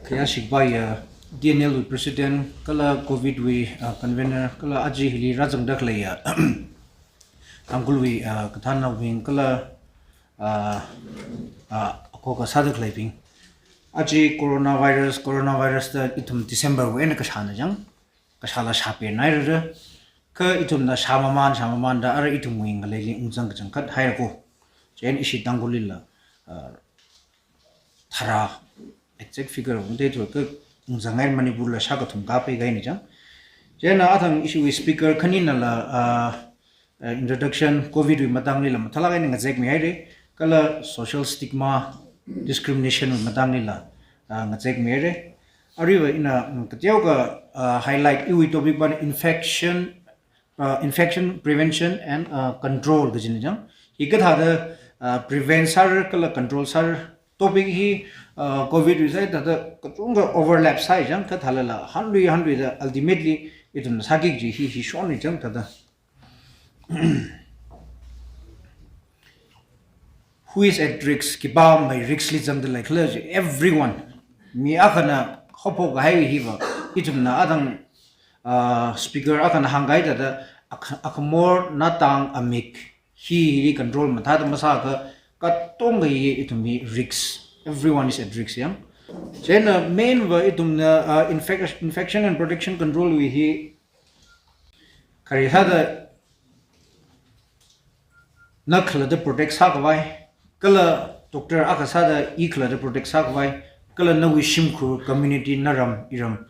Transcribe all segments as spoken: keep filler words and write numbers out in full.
Khayāshikhavai, uh, T N L wui President, kala COVID wui, uh, Convener, kala aja hili rāzangda khaleiya, uh, Tangkhulwui, uh, kathānnaobing, kala, uh, uh, akho kasāda khaleibing. Aja coronavirus, coronavirus da ithum December wui eina kashāna chang, kashāla shāpengna haira. Kha ithumna shāmamān, shāmamānda ara ithumwui ngaleili ungzang kachangkhat haira ko. Chieina ishi Tangkhullila, uh, tharā, exact figure ungtheithua ka ungzang haira, Manipurla shākathum kapai kahaina chang. Chieina athang ishiwui speaker khaninala, uh, uh, introduction, COVID wui matangli la mathālāk eina ngazekmi haira, kala social stigma, discrimination wui matangli la, uh, ngazekmi haira. Aruiva ina, mm, kateokha, uh, highlight iwui topic pāna infection, uh, infection prevention and, uh, control kajina chang. Hikathāda, uh, prevent sāra kala control sāra topic hi, uh, COVID wui sāi thāda kachungkha overlap sāi chang, kathālala hanlui hanluida ultimately ithumna sāki kaji hi, hi shonli chang thāda. Who is at risk? Khipā mai risk li zangda leikhala ji? Everyone. Mi akhana haophok kahai hiva, ithumna athang, uh, speaker akhana hāngkahai thāda, akh-, akhamor, natang, amik, hi, hili control mathāda masākha, katonga hi ithum hi risk. Everyone is at risk, yang. Chieina main va ithumna, uh, infec-, infection and protection control wui hi, khare sāda na khalatta protect sākhavai, kala doctor akha sāda i khalatta protect sākhavai, kala nawui shimkhur, community, naram, iram,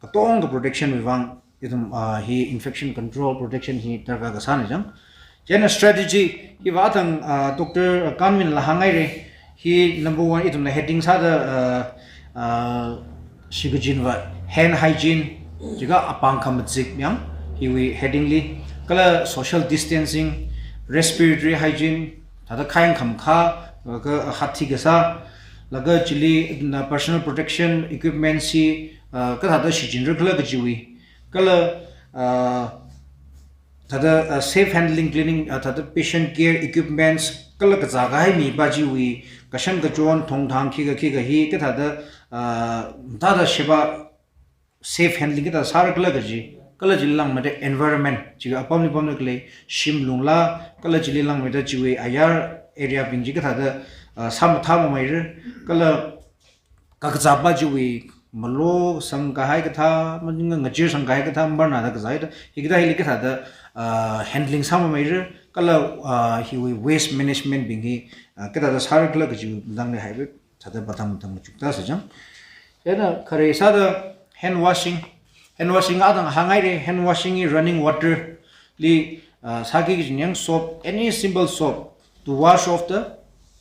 katonga protection wuivang ithum, ah, hi infection control protection hi darkar kasāna chang. Chieina strategy hiva athang, ah, Doctor Kanminla hānghaira, hi number one ithumna heading sāda, ah, ah, shikachinva hand hygiene, jiakha apāng khamazip yang, hiwui heading li, kala social distancing, respiratory hygiene, thāda khayang khamakhā, laga hāthi kasā, laga chili na personal protection equipment chi, ah, kathāda shichinra khala kajiwui, kala, ah, thāda, uh, safe handling cleaning, uh, thāda patient care equipments, kala kazā kahai mipā chiwui kashan kachon, thongthang khikha khikha hi, kathāda, uh, thāda sheba safe handling kathā sāra khala kaji, kala chili langmeida environment, chi apamli pamda khalei shimlungla, kala chili langmeida chiwui ayar area bing chi kathāda, uh, sāmathā mameira, kala kakazāpā chiwui malo sangkahai kathā, maningla ngachee sangkahai kathā, marnada kazā haida, hikathā hili kathāda, ah, handling sāmameira, kala, ah, hiwui waste management bing hi, ah, kathāda sāra khala kaji dangli haira, thāda patam patam machukta sāchang. Chieina khare sāda hand washing, hand washing athang hānghaira, hand washing hi running water li, ah, sāki kajina yang soap, any simple soap, to wash off the,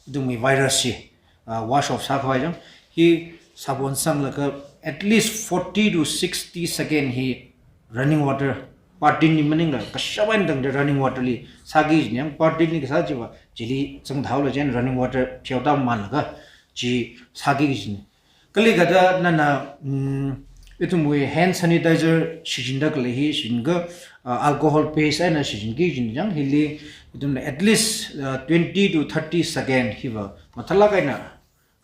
ithumwui virus chi, uh, wash off sākhavai chang. Hi sabon sanglaga at least forty to sixty second hi running water, batinli maningla kashap eina tangda running water li sāki kajina yang, batinli kasā chiva, chili zangthaola chieina running water theoda manlaga chi sāki kajina. Kali kathāda nana, mm, ithumwui hand sanitizer shichinda khalei hi, shichinga, uh, alcohol base eina shichinki kajina chang, hili ithumna at least, uh, twenty to thirty second hiva mathālāk eina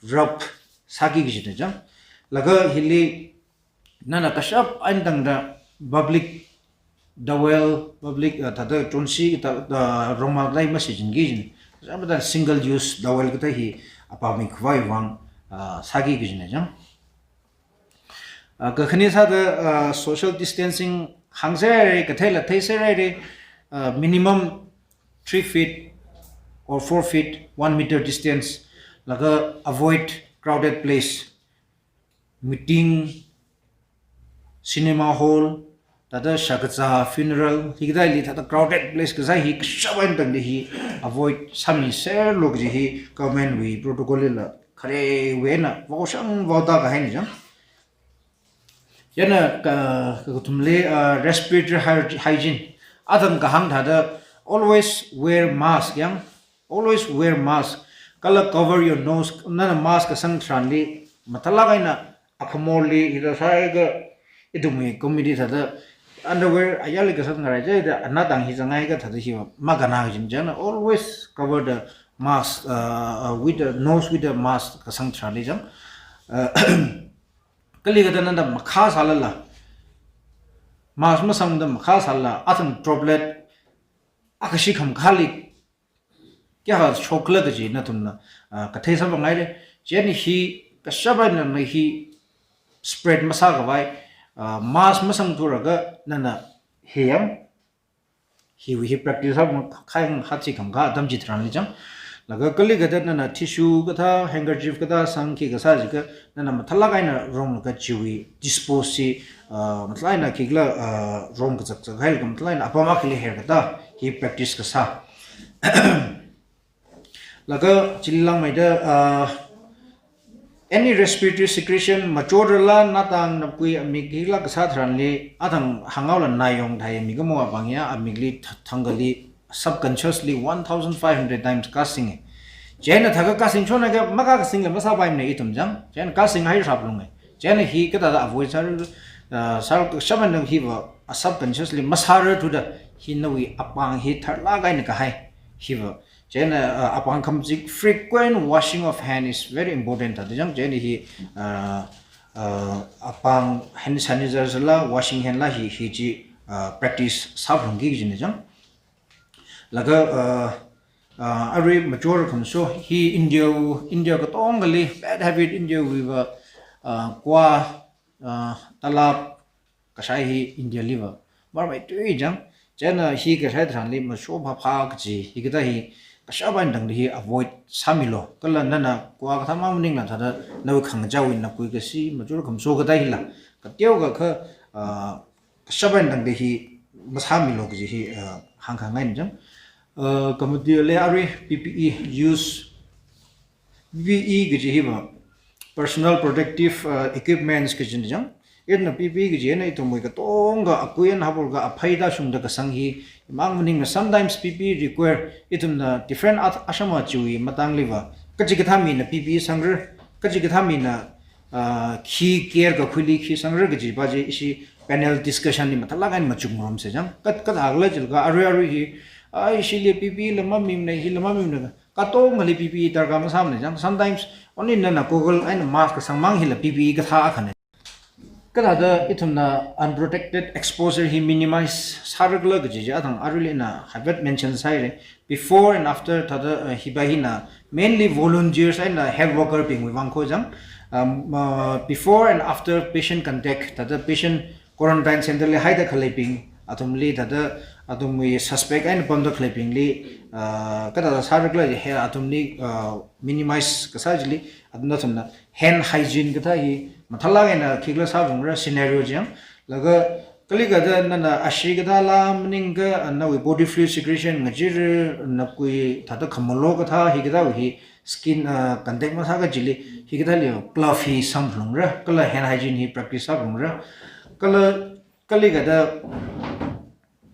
rub sāki kajina chang. Laga hili nana kashap eina tangda public towel, public, ah, thāda chonshi, ta, ta, rumal kathā hi mashichinki kajina. Chāmada single use towel kathā hi apāmikhavai vang, ah, sāki kajina chang. Ah, kakhane sāda, ah, social distancing hāngserhaira, katheila theiserhaira, ah, minimum three feet or four feet, one meter distance, laga avoid crowded place, meeting, cinema hall, thāda shakazā, funeral, hikathāli thāda crowded place kasā hi kashap eina tangda hi avoid sāmiserlu kaji hi government wui protocol lila kharewui eina vaoshang vaoda kahaina chang. Chieina ka, kakathumli, uh, respiratory hy-, hygiene. Athang kahāng thāda always wear mask yang, always wear mask. Kala cover your nose, nana mask kasang tharanli mathālāk eina akhamorli, hithāda sāhaiakha ithumwui community thāda underwear ayarli kasang ngarai jida, anatang hi zanghaiakha thāda hi makana kajina chang, always cover the mask, uh, uh, with the nose with the mask kasang tharanli chang. Uh, Kalikada nana makhā sālala, mask masangda makhā sālala, athang droplet akhashi khamakhāli kayākha shokla kaji nathumna, ah, kathei sāvāngaira. Chieina hi kashap eina hi spread masākhavai, ah, mask masangthurlaga nana hi yang, hiwui hi practice sāvāngai, khaing hātsi khamakhā atam chitharanli chang. Laga kalikada nana tissue kathā, handkerchief kathā sangki kasā jiakha, nana mathālāk eina romlaga chiwui dispose chi, ah, mathālāk eina khikhala, ah, rom kazak zakhailaga mathālāk eina apam akhali hair kathā hi practice kasā. Laga chili langmeida, ah, any respiratory secretion, machorla, natang, napkui, amik hila kasā tharanli, athang hanghaola nayong thai, mikumo apang ya, amikli th-, thangkhali, subconsciously one thousand five hundred times kasing e. Chieina thākha kasing chona ka, makasingla masāpaimana ithum chang. Chieina kasinghai sāplunga. Chieina hi kathāda avoid sāra, ah, sāra, shaman nang hiva, ah, subconsciously masāra thuda, hi nawui apang hi tharlāk eina kahai, hiva. Chieina, ah, apāng khamajik, frequent washing of hand is very important thāda chang. Chieina hi, ah, ah, apāng hand sanitizer la, washing hand la hi, hi chi, ah, practice sāphalungki kajina chang. Laga, ah, ah, arui machor khamso hi India, India katongali bad habit Indiawuiva, ah, kua, ah, talab kashai hi Indialiva marmeithui chang. Chieina hi kashai tharanli maso phāphā kaji, hikathā hi kashap eina tangda hi avoid sāmilu. Kala nana kua kathā mang maningla thāda nawui khangachāwui napkui kasi, machor khamso kathā hila, kateokha kha, ah, kashap eina tangda hi masāmilu kaji hi, ah, hāngkhangaina chang. Ah, kamuti le arui P P E use, P P E kaji hiva personal protective, uh, equipments kajina chang. Ithumna P P E kaji eina ithumwui katonga akui eina haophoklaga aphei tāshungda kasang hi mang maningla, sometimes P P E require ithumna different at-, ashama chiwui matangli va, kachikathā mina P P E sangra, kachikathā mina, uh, khi care kakhuili khi sangra kaji pa chi ishi panel discussion li mathālāk eina machukngarumsa chang. Kat, kathākhala jilakha arui arui hi, ai, ishili P P E la mamimana, hila mamimana, katongali P P E darkar masāmana chang. Sometimes only nana goggle eina mask kasang mang hila P P E kathā akhana. Kathāda ithumna unprotected exposure hi minimize sārakhala kaji chi athang aruili ina haibet mention sāhaira. Before and after thāda, uh, hi pa hina mainly volunteers eina health worker bingwui vang kho chang. Um, uh, before and after patient contact, thāda patient quarantine center li haida khaleibing, athumli thāda athumwui suspect eina pamda khaleibingli, ah, kathāda sārakhala he athumli, ah, minimize kasā chili, athumna athumna hand hygiene kathā hi mathālāk eina khikhala sāphalungra scenario chang. Laga kalikada nana ashee kathā la maningakha, ah, nawui body fluid secretion ngachira, napkui thāda khamalo kathā hikathā hi skin, ah, contact masākha chili, hikathāli glove hi sangphalungra, kala hand hygiene hi practice sāphalungra, kala kalikada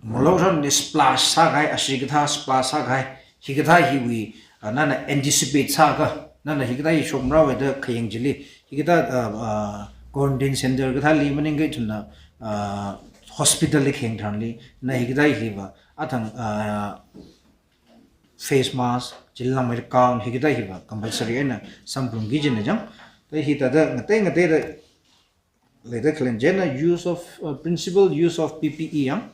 malokshonli splash sākahai, ashee kathā splash sākahai, hikathā hiwui, ah, nana anticipate sāakha, nana hikathā hi shokmarāhaowa da khayang chili, hikathā, ah, ah, quarantine center kathāli maningakha ithumna, ah, hospital li khayang tharanli, na hikathā hiva, athang, ah, face mask, chili langmeida gown, hikathā hiva compulsory eina sangphalungki kajina chang. Thāda hi thāda ngatei ngateida leida khaleina chieina use of, uh, principal use of P P E yang.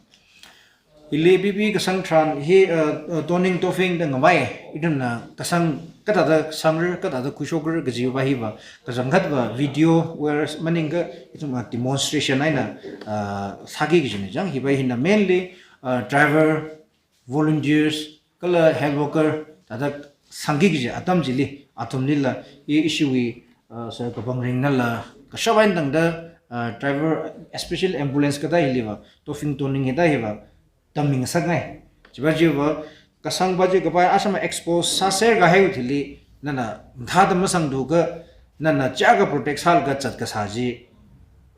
Hili P P E kasang tharan hi, uh, uh, donning doffing da ngavai, ithumna kasang kathāda sangra, kathāda khuishokra kaji pa hiva, kachangkhatva video where maningakha ithumna demonstration eina, uh, sāki kajina chang. Hi pa hina mainly, uh, driver, volunteers, kala health worker, thāda sangki kaji atam chili, athumlila, i ishiwui, uh, sir kapangringnala, kashap eina tangda, uh, driver, especially ambulance kathā hiliva, doffing donning hithā hiva, tammi ngasakngai. Chi pa chiva, kasang pa chi kapai ashama expose sāser kahaiwui thili, nana mathāda masangthuakha, nana chiyākha protect sālaga zat kasā chi,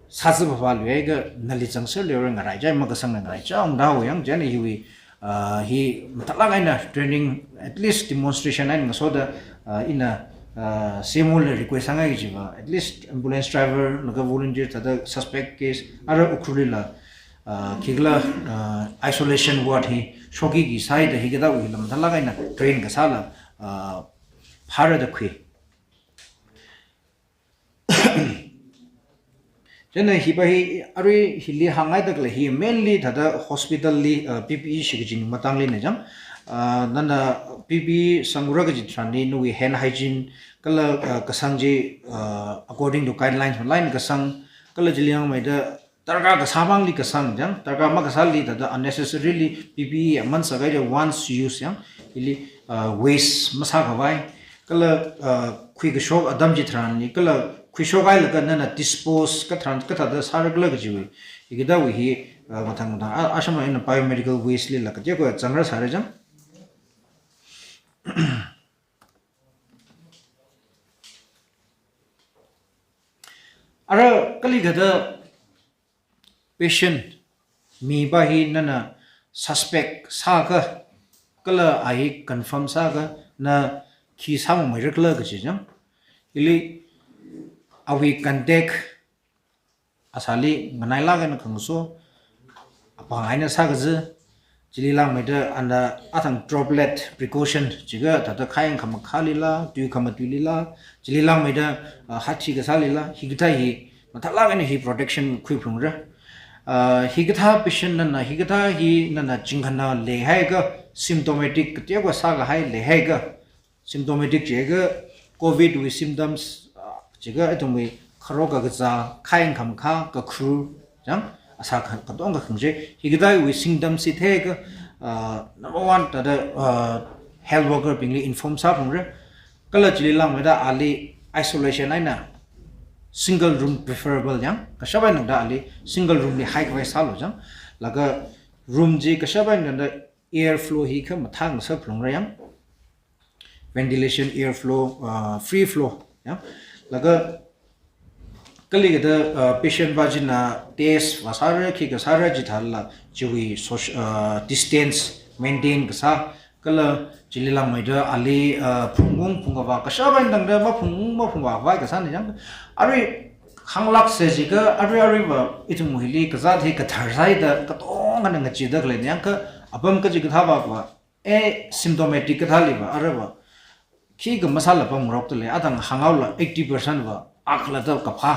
sāzā phāphā luiakha nali zangser leira, ngaraichai makasangla ngaraichai ungda haowa yang. Chieina hiwui, ah, hi mathālāk eina training, at least demonstration eina ngasoda, ah, ina, ah, C M O li request sāngai kajiva, at least ambulance driver, laga volunteer thāda suspect case, ara Ukhrulli la, ah, khikhala, ah, isolation ward hi shokki kasāda hikathāwui la mathālāk eina train kasāla, ah, phāra da khui. Chieina hiva hi, arui hili hāngngaida khalei hi mainly thāda hospital li, uh, P P E shikachin matanglina chang. Uh, nana P P E sangra kaji tharanli nawui hand hygiene kala, uh, kasang chi, uh, according to guidelines malai eina kasang, kala chili yangmeida darkar kasā mangli kasang chang, darkar makasāli thāda unnecessarily P P E aman sākahai chi once use chang, hili, uh, waste masākhavai, kala, uh, khuikashok atam chitharanli, kala khuishokhailaga nana dispose katharan kathāda sāra khala kajiwui, hikathāwui hi, uh, mathang mathang, a, ashama eina biomedical waste lila kateokha zangra sāra chang. Ara kali kathāda patient miva hi nana suspect sākha, kala a hi confirm sākha, na khi sāmamira khala kaji chang. Hili awui contact asāli nganailāk eina khangaso, apāng eina sākaza, chili langmeida ana athang droplet precaution, jiakha thāda khayang khamakhālila, tui khamatuilila, chili langmeida, ah, hāthi kasālila, hikathā hi mathālāk eina hi protection khuiphalungra. Ah, hikathā patient nana, hikathā hi nana chingkhana leihaiakha, symptomatic kateokha sākahai leihaiakha, symptomatic jiakha, covid wui symptoms, ah, jiakha ithumwui kharok kakazā, khayang khamakhā, kakharu, chang, asā kha-, katonga khangachi, hikathāwui symptoms chi theiakha, ah, number one, thāda, ah, health worker bingli inform sāphalungra. Kala chili langmeida ali isolation eina single room preferable chang, kashap eina tangda ali single room li haikhavai sālu chang. Laga room chi kashap eina tangda air flow hi khamathā ngasakphalungra chang. Ventilation, air flow, uh, free flow, ya. Laga kali kathāda, uh, patient va china test va sāra, khikha sāra chithālala, chiwui soc-, uh, distance maintain kasā, kala chili langmeida ali, uh, phungung phungkavā, kashap eina tangda maphungung maphungvākhavai kasāna chang. Arui hānglāksa jiakha, arui aruiva ithum hili kazāt hi kathar sāhaida, katongana ngacheeda khaleina chang, kha apam kachikathāva kha, asymptomatic kathāliva, arava khikha masāla pamngarokdalei, athang hānghaola eighty percent va akhalatta kaphā,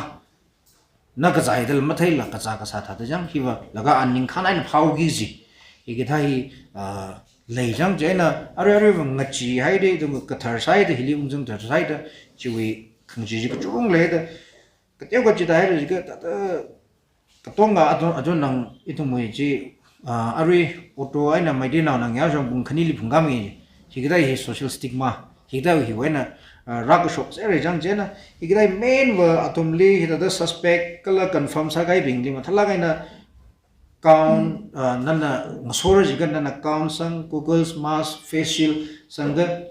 na kazāhaidala matheila kazā kasā thāda chang, hiva laga a ningkhān eina phāki kaji. Hikathā hi, ah, lei chang, chieina arui aruiva ngacheehaida, ithum kathar sāhaida, hili ungzang thar sāhaida, chiwui khangachee chi kachungkha leida, kateokha chithāhaira jiakha, thāda katonga aton, aton nang ithumwui chi, ah, arui auto eina Meiteinaona ngayā shong pung khanili phungkāmi, hikathā hi social stigma, hikathā hiwui eina, ah, rākashok sāra chang, chieina, hikathā main va athumli, hithāda suspect kala confirm sākahaibingli mathālāk eina gown, ah, nana ngasora jiakha nana gown sang, goggles, mask, face shield sangda,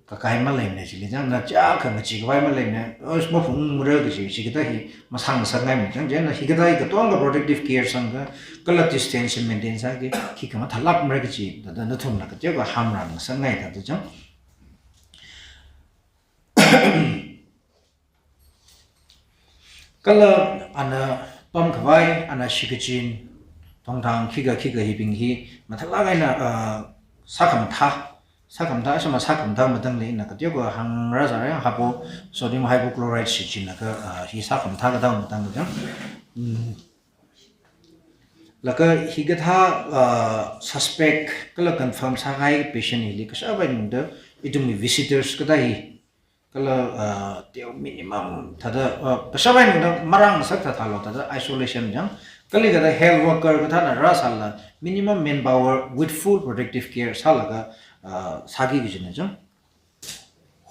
kakai maleimana chili chang, na chiyākha ngacheekhavai maleimana, os maphungra kaji, chikathā hi masāngasakngaimana chang, chieina hikathā hi katonga protective gear sangkha, kala distance maintain sāki, khikha mathālākmara kaji, thāda nathumna kateokha hāmrāngasakngai thāda chang. Kala ana pamkhavai, ana shikachin, thongthang khikha khikha hibing hi, mathālāk eina, ah, sākhamathā, sākhamathā, ashama sākhamathā matangli ina kateokha hāngra sāra, hypo-, sodium hypochlorite shichinlaga, ah, hi sākhamathā kathā matangli chang. Hmm. Laga hikathā, ah, suspect kala confirm sākahai patient hili kashap eina tangda, ithumwui visitors kathā hi, kala, ah, teo minimum thāda, ah, kashap eina tangda marāngasak thāthālo thāda isolation chang. Kali kathāda health worker kathāna rāsālala minimum manpower with full protective gear sālaga, ah, sāki kajina chang.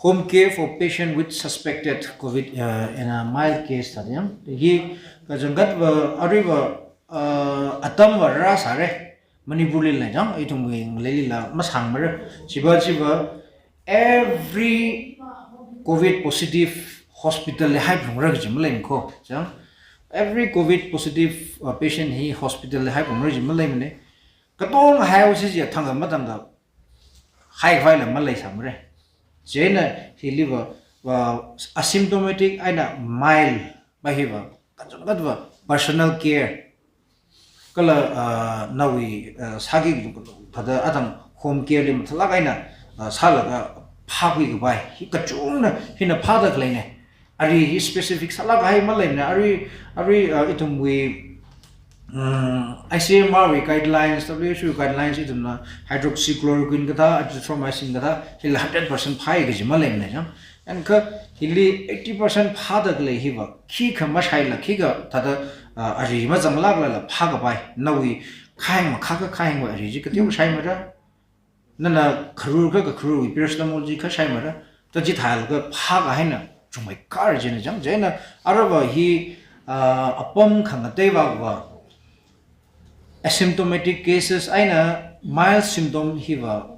Home care for patient with suspected covid, uh, in a mild case thāda chang. Hi kachangkhatva aruiva, uh, atamva rāsāra. Manipurli lei chang, ithumwui ngaleilila masāngmara. Chiva chiva every covid positive hospital li haiphalungra kaji maleimana ko, chang. Every covid positive, uh, patient hi hospital li haiphalungra kaji maleimana. Katonga haihaosi jiakha thangkha matangkha haikhavaila maleisāmara. Chieina hiliva, va asymptomatic eina mild va hiva, kachangkhatva personal care kala, ah, nawui, ah, sāki thāda athang home care li mathālāk eina, ah, sālaga phākhui khavai, hi kachungna hina phāda khaleina. Arui hi specific sālāk kahai maleimana, arui, arui, uh, ithumwui, um, I C M R wui guidelines, W H O guidelines ithumna hydroxychloroquine kathā, azithromycin kathā, hila hundred percent phāi kaji maleimana chang. And kha hili eighty percent phāda khalei hiva, khikha mashaila, khikha thāda, uh, arui mazanglāklala phākapai, nawui khayang makhakha khayangwui arui chi kateokha shaimara. Nana kharur kha kakharurwui paracetamol chi kha shaimara, ta chithālaga phākahaina chungmeikharjina chang. Chieina aruiva hi, ah, apam khangateiva va asymptomatic cases eina mild symptom hiva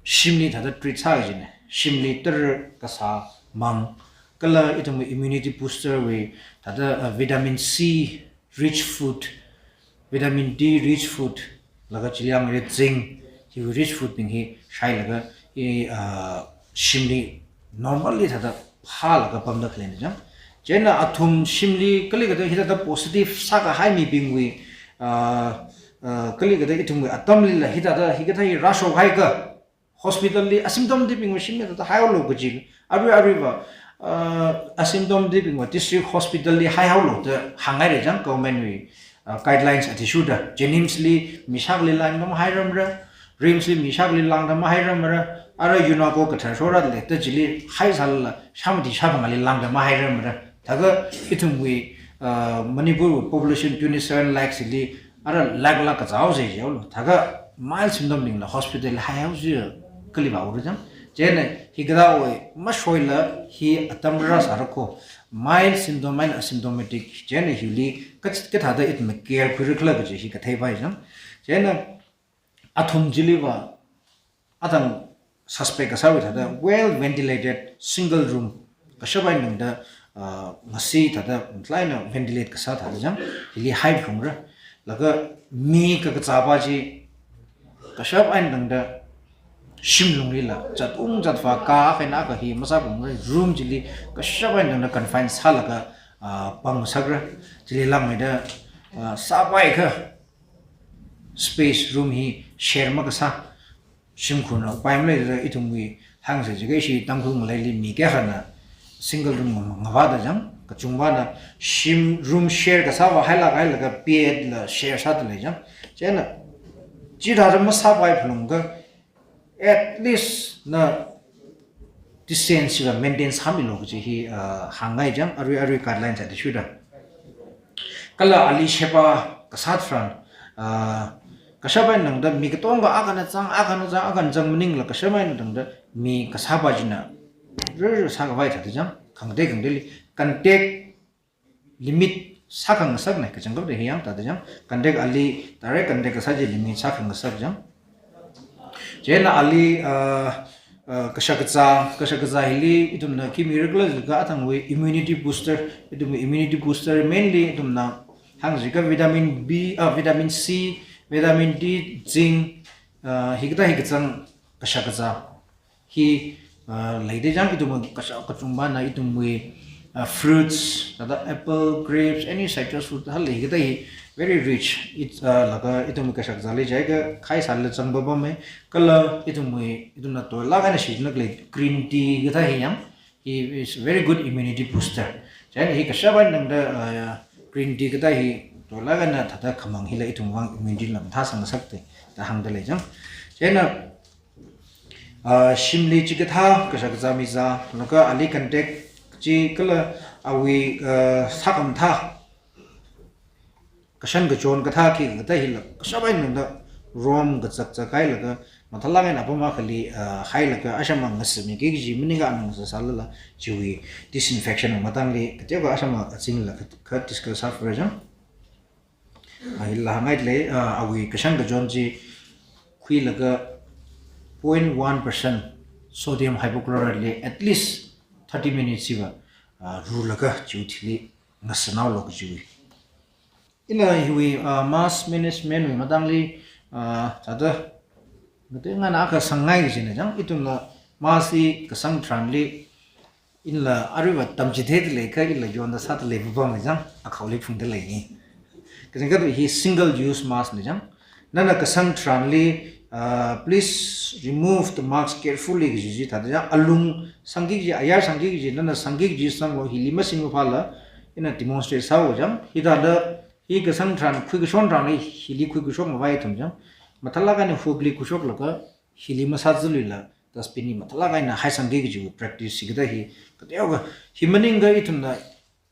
shimli thāda treat sākajina. Shimli tara kasā mang, kala ithum immunity booster wui thāda, ah, vitamin C rich food, vitamin D rich food, laga chili yangre zinc, hi rich food bing hi shailaga, hi, ah, shimli normally thāda phālaga pamda khaleina chang. Chieina athum shimli kali kathā hithāda positive sākahai mibingwui, ah, ah, kali kathā ithumwui atamlila hithāda, hikathā hi rāshokhaikha, hospital li asymptomatic bingva shimli thāda haihaolu kaji. Arui aruiva, uh, asymptomatic bingva district hospital li haihaolu da hānghaira chang government wui, uh, guidelines athishurda. JNIMS li mishakli langda mahairamra, RIMS li mishakli langda mahairamra, ara UNACO kathar shora lei, ta chili haisālala, shāmati shāphangali langda mahairamra. Thākha ithumwui, uh, Manipur wui population twenty-seven lakhs li, ara lakh lakh kazāhaosa jihaolu. Thākha mild symptom bingla hospital haihaosa kali vāura chang. Chieina hikathāwui mashoila hi atam rāsāra kho. Mild symptom eina asymptomatic. Chieina hili kachit kathāda ithumna care khuira khala kaji hi katheipai chang. Chieina athum chiliva athang suspect kasāwui thāda well ventilated single room kashap eina tangda, ah, ngasi thāda mtlaina ventilate kasā thāda chang, hili haiphalungra. Laga mi kakazāpa chi kashap eina tangda shimlunglila zatung zatvā ka kha eina kha hi masāphalungra, room chili kashap eina tangda confine sālaga, ah, pamngasakra. Chili langmeida, ah, sāpaikha space room hi share makasā, shimkhurna upai maleida ithumwui hāngsa jiakha ishi Tangkhul ngaleili mi kayākhana single room ngavāda chang, kachungvana shim room share kasāva hailāk hailaga bed la share sāda lei chang. Chieina chithāda masāpaiphalungkha at least na distance la maintain sāmilu kaji hi, ah, hāngngai chang, arui arui guidelines athishurda. Kala ali sheba kasā tharan, ah, kashap eina tangda mi katonga akhana zang, akhana zang, akhana zang maningla kashap eina tangda mi kasāpa china rur sākhavai thāda chang, khangatei khangateili contact limit sākhangasakna, kachangkhat hi yang thāda chang, contact ali direct contact kasā chi limit sākhangasak chang. Chieina ali, ah, ah, kashakazā, kashakazā hili ithumna khi mira khala jiakha athangwui immunity booster, ithumwui immunity booster mainly ithumna hāng jiakha vitamin B, ah, vitamin C, vitamin D, zinc, ah, hikathā hi kachang kashakazā hi, ah, leida chang. Ithum kasha kachungvana ithumwui, ah, fruits, thāda apple, grapes, any citrus fruit hāngli hikathā hi very rich. It, ah, laga ithum kashakazāli jiakha khaisāla zangpapamma. Kala ithumwui, ithumna toilāk eina shichinda khalei green tea kathā hi yang, hi is very good immunity booster. Chieina hi kashap eina tangda, ah, green tea kathā hi toilāk eina thāda khamang hila ithumwui vang immunity la mathāsangngasakta da hāngda lei chang. Chieina, ah, shimli chikathā kashakazā mizā, laga ali contact chi kala awui, ah, sākhamathā, kashan kachon kathā khi kathā hila kashap eina tangda rom kazak zakhailaga mathālāk eina apam akhali, ah, hailaga ashama ngasāmiki kaji maningakha ana ngasāsālala chiwui disinfection matangli kateokha ashama azingla kha, kha discuss sāphura chang. Ah, hila hāngngaida lei, ah, awui kashan kachon chi khuilaga point one percent sodium hypochlorite li at least thirty minutes hiva, ah, rulaga chiwui thili ngasānaolu kajiwui. Ina hiwui, ah, mask management wui matangli, ah, thāda, ngatei ngana kha sāngai kajina chang, ithumla mask hi kasang tharanli, inla aruiva tamchitheida leiakha inla yonda sāda leipapamma chang, akhaoli phungda leini. Kachangkhat hi single use mask na chang. Nana kasang tharanli, Uh, please remove the mask carefully kaji chi thāda chang, alung sangki kaji, ayar sangki kaji, nana sangki kaji sanglo, hili masing maphala, ina demonstrate sāo chang, hithāda, hi kasang tharan, khui kashon tharan, hili khui kashok mavai ithum chang, mathālāk eina hukli khuishoklaga, hili masāzalila, dustbin li mathālāk eina haisangki kaji practice hikathā hi, kateokha, hi maningakha ithumna,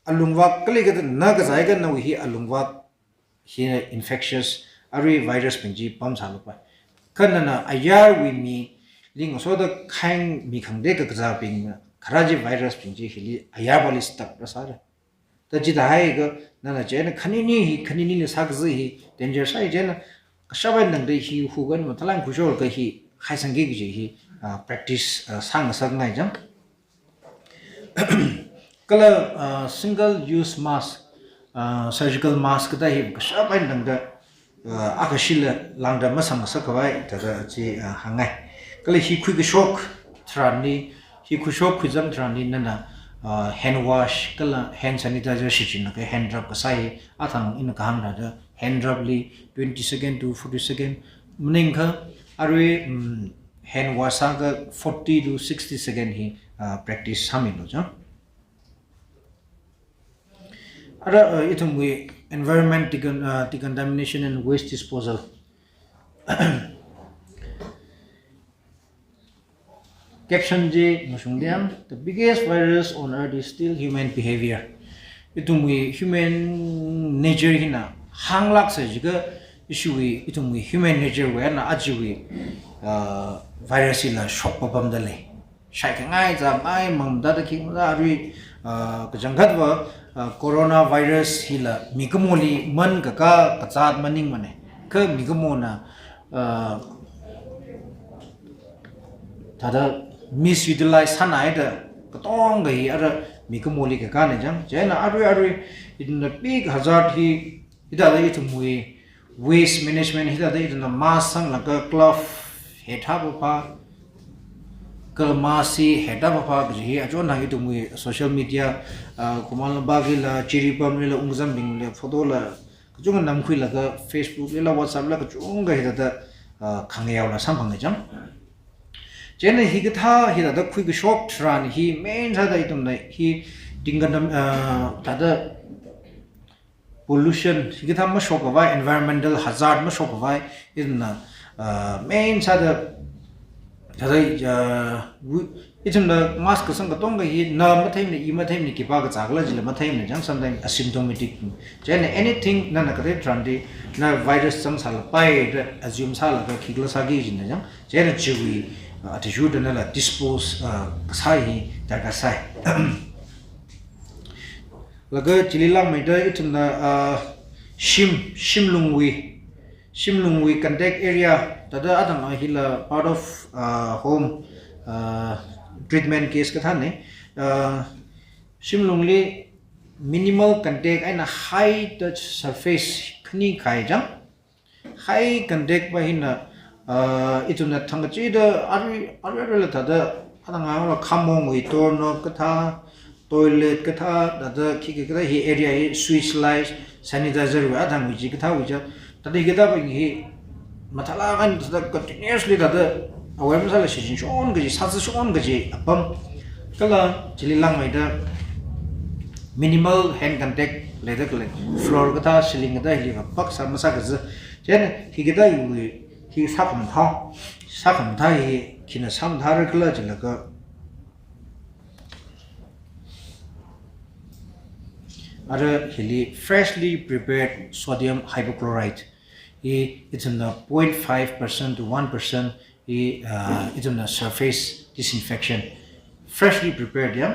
alungvak, kali kathāna kazai kha nawui hi alungvak, hi infectious, arui virus bing chi pamsālapai. Kha nana ayarwui mili ngasoda khaing mi khangatei kakazābingna, khara chi virus bing chi hili ayarvali stuck rāsāra. Thāda chithāhaiakha, nana chieina khanini hi, khaninili sākaza hi, danger sāi chieina, kashap eina tangda hi hukhan mathālāk eina khuishoklaga hi, haisangki kaji hi, ah, practice, ah, sāngasakngai chang. Kala, ah, single use mask, ah, surgical mask kathā hi kashap eina tangda, ah, akhashila lāngda masangngasakhavai thāda chi, ah, hāngngai. Kala hi khui kashok tharanli, hi khuishok khuizang tharanli nana, ah, hand wash, kala hand sanitizer shichinlaga hand rub kasā hi, athang ina kahāng thāda hand rub li twenty second to forty second, maningakha arui, mm, hand wash sāakha forty to sixty second hi, ah, practice sāmilu chang. Ara, ah, ithumwui environment decon-, ah, decontamination and waste disposal. Caption chi mashungda, "The biggest virus on earth is still human behavior." Ithumwui human nature hina hānglāksa jiakha, ishiwui, ithumwui human nature wui eina ajawui, ah, virus hila shokpapamda lei. Shaikhangai zāngai mang thāda khikha arui, ah, kachangkhatva, ah, coronavirus hila mikumoli mankakā kazāt maningmana. Kha mikumona, ah, thāda misutilize sāhaida katonga hi ara mikumoli kakāna chang. Chieina arui arui, ithumna big hazard hi, hithāda ithumwui waste management hithāda ithumna mask sanglaga glove hethapapā, kala mask hi hethapapā kaji hi achon hāng ithumwui social media, ah, Khumang Lampak lila, Jiribam lila, ungzambing lila, photo la, kachungkha namkhuilaga, Facebook lila, WhatsApp la, kachungkha hithāda, ah, khangayaola samphanga chang. Chieina hikathā, hithāda khui kashok tharan hi, main sāda ithumna hi, tingkandam, ah, thāda pollution, hikathā mashokkhavai, environmental hazard mashokkhavai, ithumna, ah, main sāda, thāda, ah, wi-, ithumna mask kasang katonga hi, na matheimana, i matheimana, khipākha zākhala jila matheimana chang, sometimes asymptomatic. Chieina anything, nana kathei tharanli, na virus zangsālapai da assume sālaga khikhala sāki kajina chang. Chieina chiwui, ah, athishurda nala dispose, ah, kasā hi darkar sai. Laga chili langmeida ithumna, ah, shim, shimlungwui, shimlungwui contact area, thāda athang hila part of, ah, home, ah, treatment case kathāna. Ah, shimlungli minimal contact eina high touch surface khani kahai chang. High contact pa hina, ah, ithumna thangkachida arui, arui, aruila thāda, athang hāngla khamongwui doorknob kathā, toilet kathā, thāda khikha kathā hi area hi switch light, sanitizer wui athangwui chi kathāwui chi, thāda hikathābing hi mathālāk eina thāda continuously thāda aware masāla shichinshon kaji, sāzashon kaji apam. Kala chili langmeida minimal hand contact leida khalei, floor kathā, ceiling kathā hili kapak sā masākaza. Chieina hikathā iwui, hi sākhamathā, sākhamathā hi khina sāmathāra khala jilaga, ara hili freshly prepared sodium hypochlorite. Hi ithumna point five percent to one percent hi, ah, ithumna surface disinfection. Freshly prepared ya.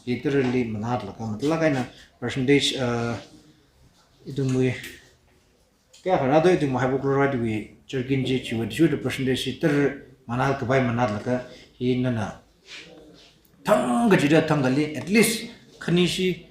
Hi literally manatlaga, mathālāk eina percentage, ah, ithumwui, kayākha rāda ithumwui hypochlorite wui jerkin chi chiwui chiwui percentage chi tara manat kapai manatlaga hi nana thangkachida thangkhali, at least khanishi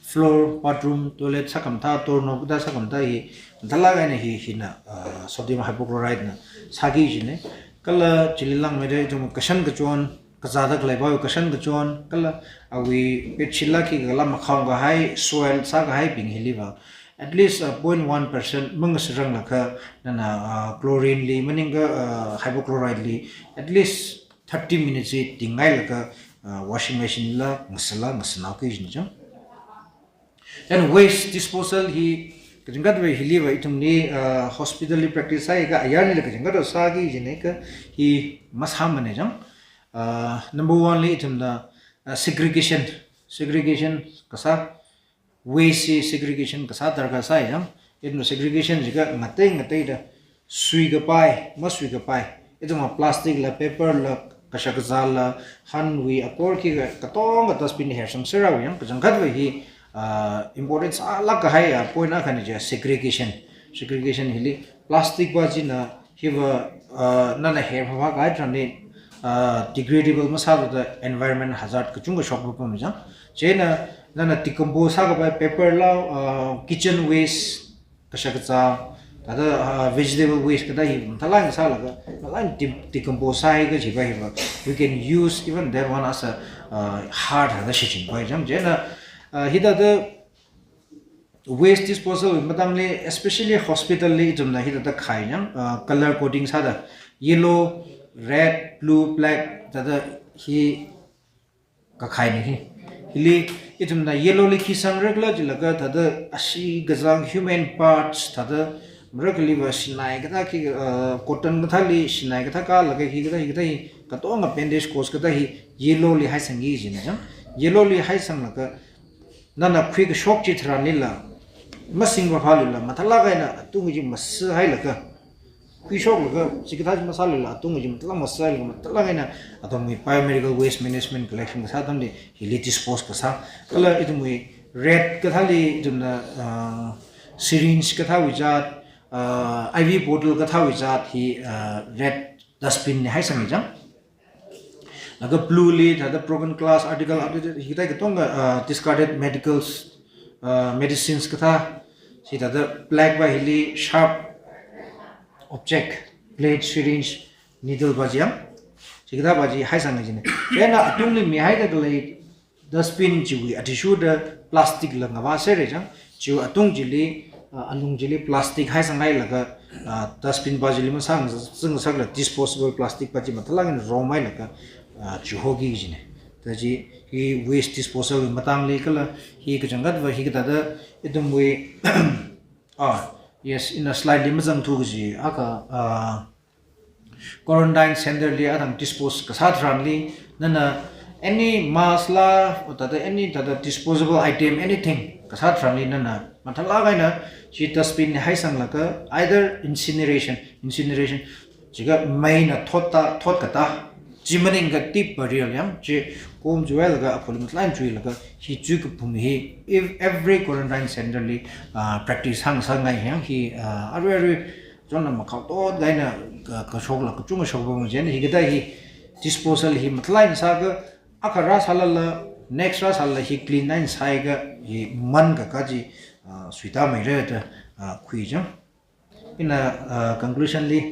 floor, bathroom, toilet sākhamathā, doorknob kathā sākhamathā hi, mathālāk eina hi, hina, ah, sodium hypochlorite na sāki kajina. Kala chili langmeida ithum kashan kachon, kazāda khalei pa kashan kachon, kala awui bedsheet la khikhala makhao kahai, soil sākahaibing hiliva, at least uh, zero point one percent mangasarang laga nana uh, chlorine li maningkha uh, hypochlorite li at least thirty minutes hi tingai laga uh, washing machine la ngasala ngasanao ki jin jang. Then waste disposal hi kachangkhat wui hili va ithumli uh, hospital li practice sai ka ayar ni la kachangkhat sāki jin ka hi masāmane jang. Uh, number one li ithumna uh, segregation segregation kasā waste hi segregation kasā darkar sai jang. Ithumna segregation jiakha ngatei ngatei da sui kapai masui kapai ithumna plastic la paper la kashak kazā la hanwui akor ki katonga dustbin hersang sera yang kachangkhat wui hi uh, important sālak kahai uh, point akhana ja segregation segregation hili plastic va jina hiva uh, nana her pha pha kai tran ni uh, degradable masāda environment hazard kachungkha shokpapam jang. Chieina nana decompose sākapai paper la uh, kitchen waste kashak kazā thāda uh, vegetable waste kathā hi mathālāk sālaga mathālāk de- decompose sāhai kaji va hiva we can use even that one as a uh, hard thāda shichin pai jang. Chieina uh, hithāda waste disposal matangli especially hospital li ithumna hithāda khai jang uh, color coding sāda yellow, red, blue, black thāda hi kakhaina hi. Hili ithumna yellow li khi sangra khala jilaga thāda ashee kazang human parts thāda marak li va shinai kathā khi uh, cotton kathāli shinai kathā kalaga hi kathā hi kathā hi katonga bandage gauze kathā hi yellow li haisangki jina jang. Yellow li haisanglaga nana khui kashok chi tharanlila masing pha phalila mathālāk eina atung chi masāhailaga khui shoklaga chikathā chi masālila atung chi mathālāk masāhailaga mathālāk eina athumwui biomedical waste management collection kasā atamli hili dispose kasā. Kala ithumwui red kathāli ithumna uh, syringe kathāwui jat uh, I V bottle kathāwui jat hi uh, red dustbin li haisang jang. Laga blue li thāda broken glass article article hikathā katonga uh, discarded medicals uh, medicines kathā. Chithāda black va hili sharp object blade syringe needle va jang. Chikathā va ji haisang jina. Chieina atungli mihaida khalei dustbin chiwui athishurda plastic la ngavā sera jang. Chiwui atung chili uh, alung chili plastic haisang hailaga uh, dustbin va chili masang zing sakla disposable plastic va chi mathālāk eina romhailaga uh, chihoki jina. Thāda chi hi waste disposal wui matangli kala hi kachangkhat va hi kathāda ithumwui ah yes ina slide li mazangthu kaji akha uh, quarantine center li athang dispose kasā tharanli nana any mask la thāda any thāda disposable item anything kasā tharanli nana mathālāk eina chi dustbin li haisanglaga either incineration incineration jiakha meina thot ta thot kata chi maningkha deep burial yang chi kom chuilaga apul mathālāk chuilaga hi chuikaphum hi if every quarantine center li uh, practice hāngsāngai yang hi uh, arui arui chonna makhao tot kahaina ka- kashokla kachungkha shokpam jang. Hikathā hi disposal hi mathālāk eina sākha akha rāsālala next rāsālala hi clean eina sāhaiakha hi man kaka chi uh, suitāmeira da uh, khui jang. Ina uh, conclusion li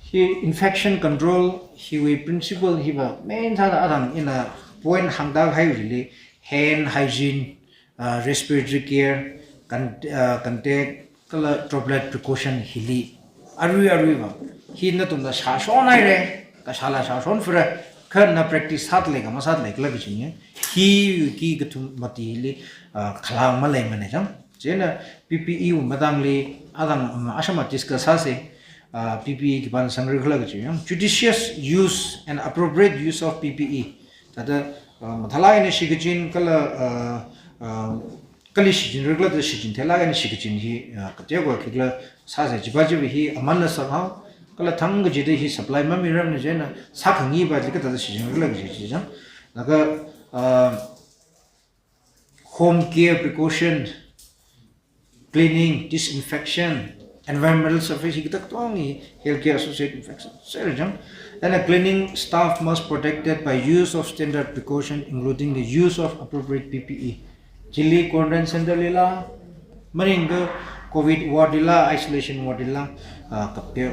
hi infection control hiwui principle hiva main thāda athang ina point hāngda haili hand hygiene uh, respiratory care con- uh, contact kala droplet precaution hili arui arui va hi nathumna shāshon haira kashāla shāshon phara kha na practice sālei kha masālei khala kachina. Hi ki kathum mati hili uh, khalang maleimana jang. Chieina P P E wui matangli athang um, ashama discuss sāsa uh, P P E khipāna sangra khala kachi yang judicious use and appropriate use of P P E. Thāda uh, mathālāk eina shikachin kala uh, uh, kali shichinra khala thāda shichin theilāk eina shikachin hi uh, kateokha khikhala sāsa chiva chiva hi amanna sanghao kala thang kachida hi supply mamirarmana chieina sākhangai va chi kathāda shichinra khala kachi chi jang. Laga uh, home care precaution, cleaning, disinfection, environmental survey hikathā katonga healthcare associated infection sera jang. And a cleaning staff must protected by use of standard precaution including the use of appropriate P P E. Chili quarantine center lila maningkha covid ward lila isolation ward lila uh, kapyo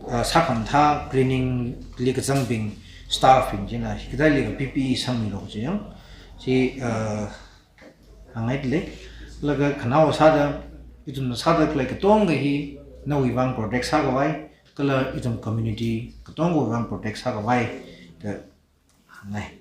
uh, sākhamathā cleaning li kazangbing staff bing china hikathāli P P E sangmilu chi yang. Chi uh, hāngngaidalei. Laga khanaowa sāda, ithumna sāda khalei katonga hi nawui vang protect sākhavai, kala ithum community katongawui vang protect sākhavai da hāngngai.